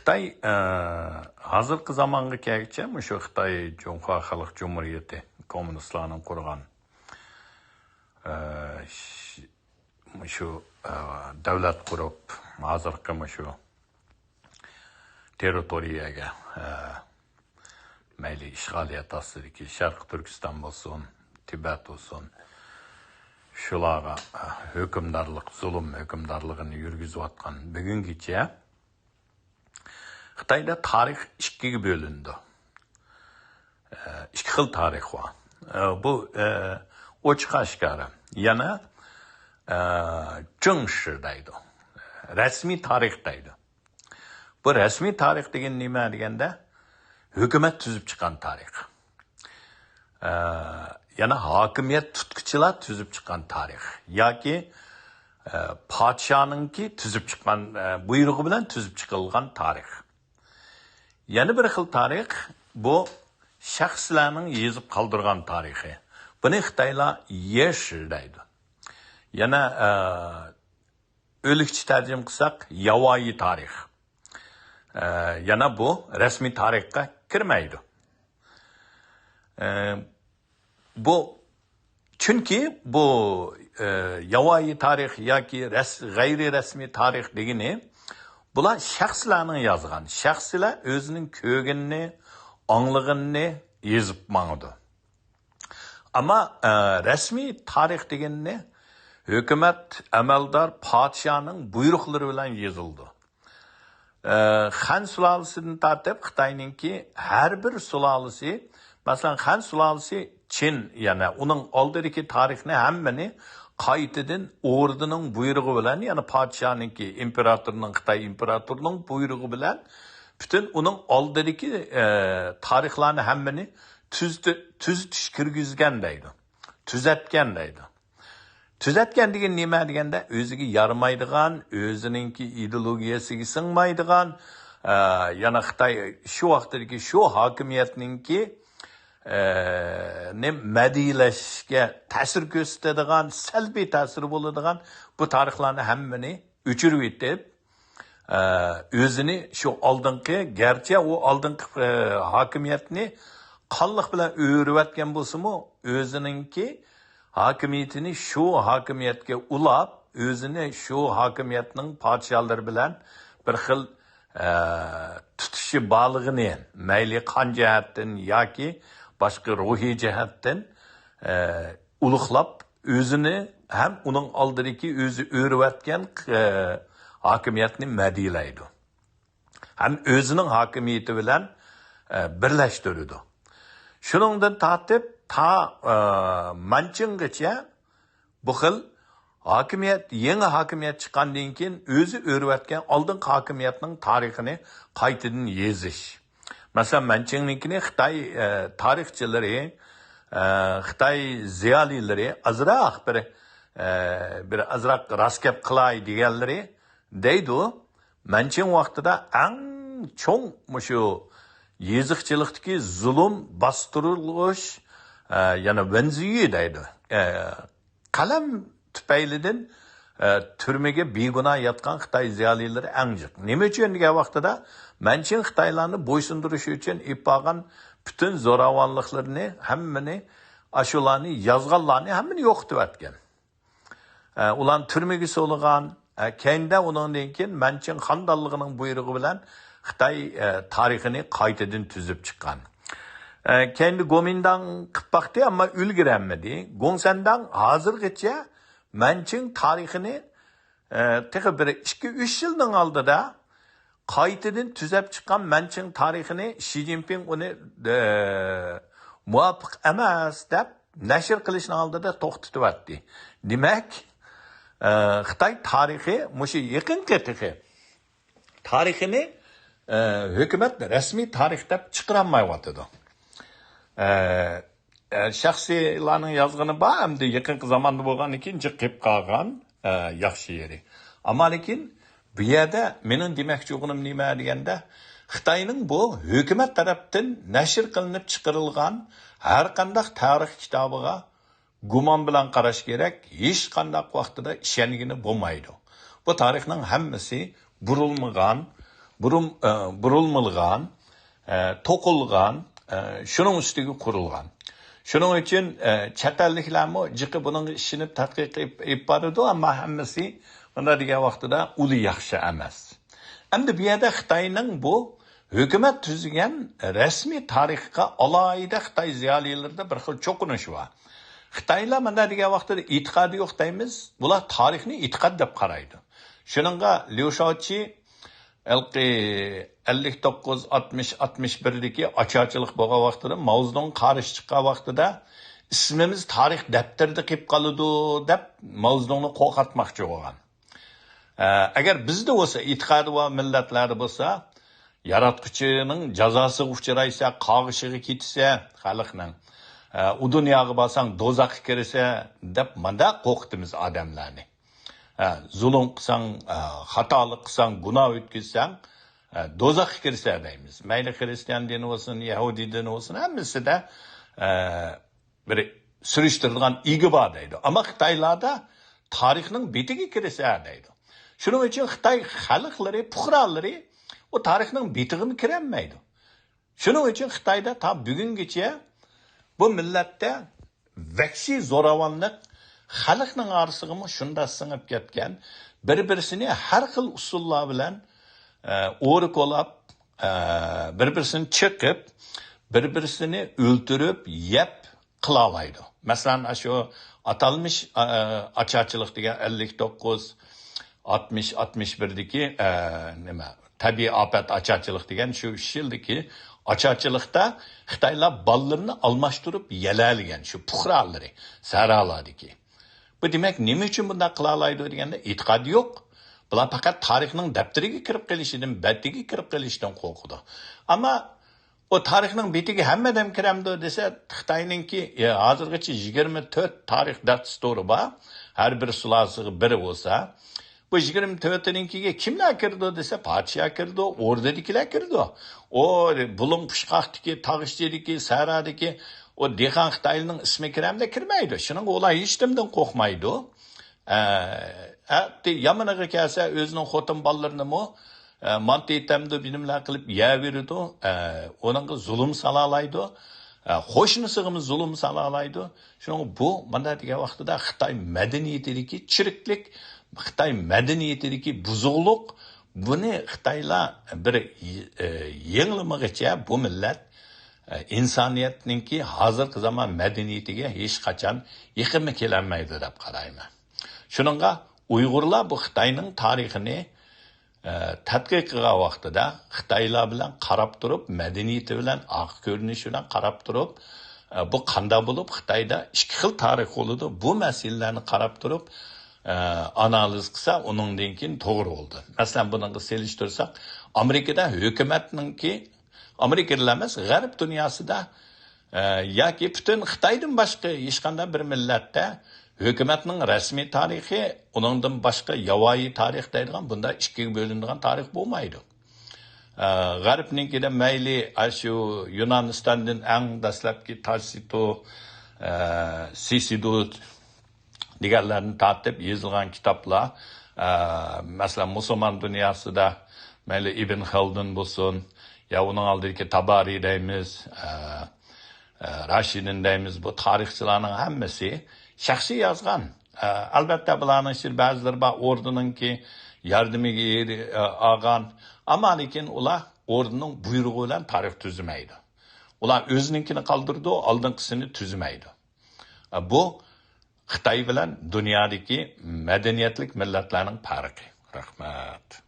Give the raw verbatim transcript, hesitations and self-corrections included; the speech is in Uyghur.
خىتاي، ئە، ھازىرقى زامانغا كەلگۈچە مۇشۇ خىتاي جۇڭخۇا خەلق جۇمھۇرىيىتى، كوممۇنىستلارنىڭ قۇرغان، ئە، ش-، مۇشۇ، ئە، دۆلەت قۇرۇپ، ھازىرقى مۇشۇ تېررىتورىيەگە، ئە، مەيلى ئىشغالىيەت ئاستىدىكى شەرقىي تۈركىستان بولسۇن، تىبەت بولسۇن، شۇلارغا، ئە، ھۆكۈمدارلىق، زۇلۇم ھۆكۈمدارلىقىنى يۈرگۈزۈۋاتقان بۈگۈنگىچە خىتايدا تارىخ ئىككىگە بۆلۈنىدۇ. ئە، ئىككى خىل تارىخ بار. ئە، بۇ، ئە، ئوچۇق ئاشكارا. يەنە، ئە، جېڭشى دەيدۇ. رەسمىي تارىخ دەيدۇ. بۇ رەسمىي تارىخ دېگەن نېمە دېگەندە، ھۆكۈمەت تۈزۈپ چىققان تارىخ. ئە، يەنە ھاكىمىيەت تۇتقۇچىلار تۈزۈپ چىققان تارىخ. ياكى، ئە، پادىشاھنىڭكى تۈزۈپ چىققان، ئە، بۇيرۇقى بىلەن تۈزۈپ چىقىلغان تارىخ. يەنە بىر خىل تارىخ، بۇ شەخسلەرنىڭ يېزىپ قالدۇرغان تارىخى. بۇنى خىتايلار يېشى دەيدۇ. يەنە، ئە، ئۆلۈكچە تەرجىمە قىلساق، ياۋايى تارىخ. ئە، يەنە بۇ رەسمىي تارىخقا كىرمەيدۇ. ئە، بۇ، چۈنكى بۇ، ئە، ياۋايى تارىخ ياكى رەس-، غەيرىي رەسمىي تارىخ دېگىنى، بۇلار شەخسلەرنىڭ يازغان، شەخسلەر ئۆزىنىڭ كۆرگىنىنى، ئاڭلىغىنىنى يېزىپ ماڭىدۇ. ئەمما، ئە، رەسمىي تارىخ دېگىنىنى ھۆكۈمەت، ئەمەلدار، پادىشاھنىڭ بۇيرۇقلىرى بىلەن يېزىلىدۇ. ئە، خەن سۇلالىسىدىن تارتىپ خىتاينىڭكى ھەر بىر سۇلالىسى، مەسىلەن، خەن سۇلالىسى چىن، يەنە ئۇنىڭ ئالدىدىكى تارىخنى ھەممىنى قايتىدىن ئوردىنىڭ بۇيرۇقى بىلەن، يەنى پادىشاھنىڭكى، ئىمپېراتورنىڭ، خىتاي ئىمپېراتورىنىڭ بۇيرۇقى بىلەن پۈتۈن ئۇنىڭ ئالدىدىكى، ئە، تارىخلارنى ھەممىنى تۈزىتى-، تۈزىتىش كىرگۈزگەن دەيدۇ. تۈزەتكەن دەيدۇ. تۈزەتكەن دېگەن نېمە دېگەندە، ئۆزىگە يارىمايدىغان، ئۆزىنىڭكى ئىدېئولوگىيەسىگە سىڭمايدىغان، ئە، يەنە خىتاي شۇ ۋاقتىدىكى شۇ ھاكىمىيەتنىڭكى، ئە، نى مەدھىيەلەشكە تەسىر كۆرسىتىدىغان، سەلبىي تەسىرى بولىدىغان بۇ تارىخلارنى ھەممىنى ئۆچۈرۈۋېتىپ، ئە، ئۆزىنى شۇ ئالدىنقى، گەرچە ئۇ ئالدىنقى، ئە، ھاكىمىيەتنى قانلىق بىلەن ئۆرۈۋەتكەن بولسىمۇ، ئۆزىنىڭكى ھاكىمىيىتىنى شۇ ھاكىمىيەتكە ئۇلاپ، ئۆزىنى شۇ ھاكىمىيەتنىڭ پادىشاھلىرى بىلەن بىر خىل، ئە، تۇتۇشى بارلىقىنى، مەيلى قان جەھەتتىن ياكى باشقا روھىي جەھەتتىن، ئە، ئۇلۇغلاپ، ئۆزىنى ھەم ئۇنىڭ ئالدىدىكى ئۆزى ئۆرۈۋەتكەن، ئە، ھاكىمىيەتنى مەدھىيەلەيدۇ. ھەم ئۆزىنىڭ ھاكىمىيىتى بىلەن، ئە، بىرلەشتۈرىدۇ. شۇنىڭدىن تارتىپ تا، ئە، مەنچىڭغىچە بۇ خىل ھاكىمىيەت، يېڭى ھاكىمىيەت چىققاندىن كېيىن ئۆزى ئۆرۈۋەتكەن ئالدىنقى ھاكىمىيەتنىڭ تارىخىنى قايتىدىن يېزىش. مەسىلەن، مەنچىڭنىڭكىنى خىتاي، ئە، تارىخچىلىرى، ئە، خىتاي زىيالىيلىرى ئازراق بىر، ئە، بىر ئازراق راست گەپ قىلاي دېگەنلىرى دەيدۇ، مەنچىڭ ۋاقتىدا ئەڭ چوڭ مۇشۇ يېزىقچىلىقتىكى زۇلۇم، باستۇرۇلۇش، ئە، يەنە ۋېنزىيۈ دەيدۇ. ئە، قەلەم تۈپەيلىدىن، ئە، تۈرمىگە بىگۇناھ ياتقان خىتاي زىيالىيلىرى ئەڭ جىق. نېمە ئۈچۈن دېگەن ۋاقتىدا، مەنچىڭ خىتايلارنى بويسۇندۇرۇش ئۈچۈن ئېلىپ بارغان پۈتۈن زوراۋانلىقلىرىنى ھەممىنى، ئاشۇلارنى يازغانلارنى ھەممىنى يوقىتىۋەتكەن. ئە، ئۇلارنى تۈرمىگە سولىغان. ئە، كەينىدە ئۇنىڭدىن كېيىن مەنچىڭ خاندانلىقىنىڭ بۇيرۇقى بىلەن خىتاي، ئە، تارىخىنى قايتىدىن تۈزۈپ چىققان. ئە، كەينىدە گومىنداڭ قىلىپ باقتى، ئەمما ئۈلگۈرەلمىدى. گوڭسەنداڭ ھازىرغىچە مەنچىڭ تارىخىنى، ئە، تېخى بىر ئىككى، ئۈچ يىلنىڭ ئالدىدا قايتىدىن تۈزەپ چىققان مەنچىڭ تارىخىنى شى جىنپىڭ ئۇنى، ئە، مۇۋاپىق ئەمەس دەپ نەشر قىلىشنىڭ ئالدىدا توختىتىۋەتتى. دېمەك، ئە، خىتاي تارىخى مۇشۇ يېقىنقى تېخى تارىخىنى، ئە، ھۆكۈمەت رەسمىي تارىخ دەپ چىقىرالمايۋاتىدۇ. ئە، ئە، شەخسىيلارنىڭ يازغىنى بار، ئەمدى يېقىنقى زاماندا بولغاندىن كېيىن جىق قېلىپ قالغان، ئە، ياخشى يېرى. ئەمما لېكىن بۇ يەردە مېنىڭ دېمەكچى بولغىنىم نېمە دېگەندە، خىتاينىڭ بۇ ھۆكۈمەت تەرەپتىن نەشر قىلىنىپ چىقىرىلغان ھەر قانداق تارىخ كىتابىغا گۇمان بىلەن قاراش كېرەك، ھېچقانداق ۋاقتىدا ئىشەنگىلى بولمايدۇ. بۇ تارىخنىڭ ھەممىسى بۇرۇلمىغان، بۇرۇم-، ئە، بۇرۇلمىلىغان، ئە، توقۇلغان، ئە، شۇنىڭ ئۈستىگە قۇرۇلغان. شۇنىڭ ئۈچۈن، ئە، چەت ئەللىكلەرمۇ جىقى بۇنىڭغا ئىشىنىپ تەتقىق ئېلىپ، ئېلىپ بارىدۇ، ئەمما ھەممىسى مۇنداق دېگەن ۋاقتىدا ئۇلى ياخشى ئەمەس. ئەمدى بۇ يەردە خىتاينىڭ بۇ ھۆكۈمەت تۈزگەن رەسمىي تارىخقا ئالاھىدە خىتاي زىيالىيلىرىدا بىر خىل چوقۇنۇش بار. خىتايلار مۇنداق دېگەن ۋاقتىدا ئېتىقادى يوق دەيمىز، بۇلار تارىخنى ئېتىقاد دەپ قارايدۇ. شۇنىڭغا ليۇ شاۋچى ھېلىقى ئەللىك توققۇز، ئاتمىش، ئاتمىش بىردىكى ئاچارچىلىق بولغان ۋاقتىدا، ماۋزېدۇڭغا قارشى چىققان ۋاقتىدا، ئىسمىمىز تارىخ دەپتىرىدە قېلىپ قالىدۇ، دەپ ماۋزېدۇڭنى قورقۇتماقچى بولغان. ئە، ئەگەر بىزدە بولسا، ئېتىقادى بار مىللەتلەردە بولسا، ياراتقۇچىنىڭ جازاسىغا ئۇچرايسە، قاغىشىغا كېتىسە، خەلقنىڭ، ئە، ئۇ دۇنياغا بارساڭ، دوزاخقا كىرىسە، دەپ مانداق قورقۇتىمىز ئادەملەرنى. ئە، زۇلۇم قىلساڭ، ئە، خاتالىق قىلساڭ، گۇناھ ئۆتكۈزسەڭ، ئە، دوزاخقا كىرىسەن دەيمىز. مەيلى خىرىستىيان دىنى بولسۇن، يەھۇدىي دىنى بولسۇن، ھەممىسىدە، ئە، بىر سۈرۈشتۈرىدىغان ئىگە بار دەيدۇ. ئەمما خىتايلاردا تارىخنىڭ بېتىگە كىرىسەن دەيدۇ. شۇنىڭ ئۈچۈن خىتاي خەلقلىرى، پۇقرالىرى ئۇ تارىخنىڭ بېتىگىمۇ كىرەلمەيدۇ. شۇنىڭ ئۈچۈن خىتايدا تا بۈگۈنگىچە بۇ مىللەتتە ۋەھشىي زوراۋانلىق خەلقنىڭ ئارىسىغىمۇ شۇنداق سىڭىپ كەتكەن، بىر-بىرسىنى ھەر خىل ئۇسۇللار بىلەن، ئە، ئورا كولاپ، ئە، بىر-بىرسىنى چېقىپ، بىر-بىرسىنى ئۆلتۈرۈپ، يەپ قىلالايدۇ. مەسىلەن، ئاشۇ ئاتالمىش، ئە، ئاچارچىلىق دېگەن ئەللىك توققۇز، ئاتمىش، ئاتمىش بىردىكى، ئە، نېمە، تەبىئىي ئاپەت ئاچارچىلىق دېگەن شۇ ئۈچ يىلدىكى ئاچارچىلىقتا خىتايلار بالىلىرىنى ئالماشتۇرۇپ يەلەلىگەن، شۇ پۇقرالىرى، سەھرالاردىكى. بۇ دېمەك، نېمە ئۈچۈن بۇنداق قىلالايدۇ دېگەندە، ئېتىقادى يوق. بۇلار پەقەت تارىخنىڭ دەپتىرىگە كىرىپ قېلىشىدىن، بەتىگە كىرىپ قېلىشتىن قورقىدۇ. ئەمما ئۇ تارىخنىڭ بېتىگە ھەممە ئادەم كىرەمدۇ دېسە، خىتاينىڭكى، ئە، ھازىرغىچە يىگىرمە تۆت تارىخ دەستۇرى بار. ھەر بىر سۇلالىسىغا بىرى بولسا، بۇ يىگىرمە تۆتىنىڭكىگە كىملەر كىرىدۇ دېسە، پادىشاھ كىرىدۇ، ئوردىدىكىلەر كىرىدۇ. ئۇ بۇلۇڭ پۇچقاقتىكى، تاغ ئىچىدىكى، سەھرادىكى ئۇ دېھقان خىتايلىنىڭ ئىسمى كىرەمدە كىرمەيدۇ. شۇنىڭغا ئۇلار ھېچنېمىدىن قورقمايدۇ. ئە، ئە، يامىنىغا كەلسە، ئۆزىنىڭ خوتۇن بالىلىرىنىمۇ، ئە، مانتا ئېتەمدۇ، بىنىملەر قىلىپ يەۋېرىدۇ. ئە، ئۇنىڭغا زۇلۇم سالالايدۇ. ئە، قوشنىسىغىمۇ زۇلۇم سالالايدۇ. شۇنىڭغا بۇ مانا دېگەن ۋاقتىدا خىتاي مەدەنىيىتىدىكى چىرىكلىك، خىتاي مەدەنىيىتىدىكى بۇزۇقلۇق، بۇنى خىتايلار بىر، ئە، يېڭىلىمىغىچە بۇ مىللەت، ئە، ئىنسانىيەتنىڭكى ھازىرقى زامان مەدەنىيىتىگە ھېچقاچان يېقىنمۇ كېلەلمەيدۇ دەپ قارايمەن. شۇنىڭغا ئۇيغۇرلار بۇ خىتاينىڭ تارىخىنى، ئە، تەتقىق قىلغان ۋاقتىدا خىتايلار بىلەن قاراپ تۇرۇپ، مەدەنىيىتى بىلەن، ئارقا كۆرۈنۈشى بىلەن قاراپ تۇرۇپ، ئە، بۇ قانداق بولۇپ خىتايدا ئىككى خىل تارىخ بولىدۇ، بۇ مەسىلىلەرنى قاراپ تۇرۇپ، ئە، ئانالىز قىلسا، ئۇنىڭدىن كېيىن توغرا بولىدۇ. مەسىلەن، بۇنىڭغا سېلىشتۇرساق، ئامېرىكىدا ھۆكۈمەتنىڭكى، ئامېرىكىلا ئەمەس، غەرب دۇنياسىدا، ئە، ياكى پۈتۈن خىتايدىن باشقا ھېچقانداق بىر مىللەتتە ھۆكۈمەتنىڭ رەسمىي تارىخى، ئۇنىڭدىن باشقا ياۋايى تارىخ دەيدىغان بۇنداق ئىككىگە بۆلۈنىدىغان تارىخ بولمايدۇ. ئە، غەربنىڭكىدە مەيلى ئاشۇ يۇنانىستاندىن ئەڭ دەسلەپكى تاسىتو، ئە، سىسىدو دېگەنلەرنى تارتىپ يېزىلغان كىتابلار، ئە، مەسىلەن، مۇسۇلمان دۇنياسىدا مەيلى ئىبن خەلدۇن بولسۇن، يا ئۇنىڭ ئالدىدىكى تابارى دەيمىز، ئە، ئە، راشىدىن دەيمىز، بۇ تارىخچىلارنىڭ ھەممىسى شەخسىي يازغان. ئە، ئەلۋەتتە، بۇلارنىڭ ئىچىدە بەزىلىرى بار، ئوردىنىڭكى ياردىمىگە ئېرى-، ئە، ئالغان. ئەمما لېكىن ئۇلار ئوردىنىڭ بۇيرۇقى بىلەن تارىخ تۈزمەيدۇ. ئۇلار ئۆزىنىڭكىنى قالدۇرىدۇ، ئالدىنقىسىنى تۈزمەيدۇ. ئە، بۇ خىتاي بىلەن دۇنيادىكى مەدەنىيەتلىك مىللەتلەرنىڭ پەرقى. رەھمەت.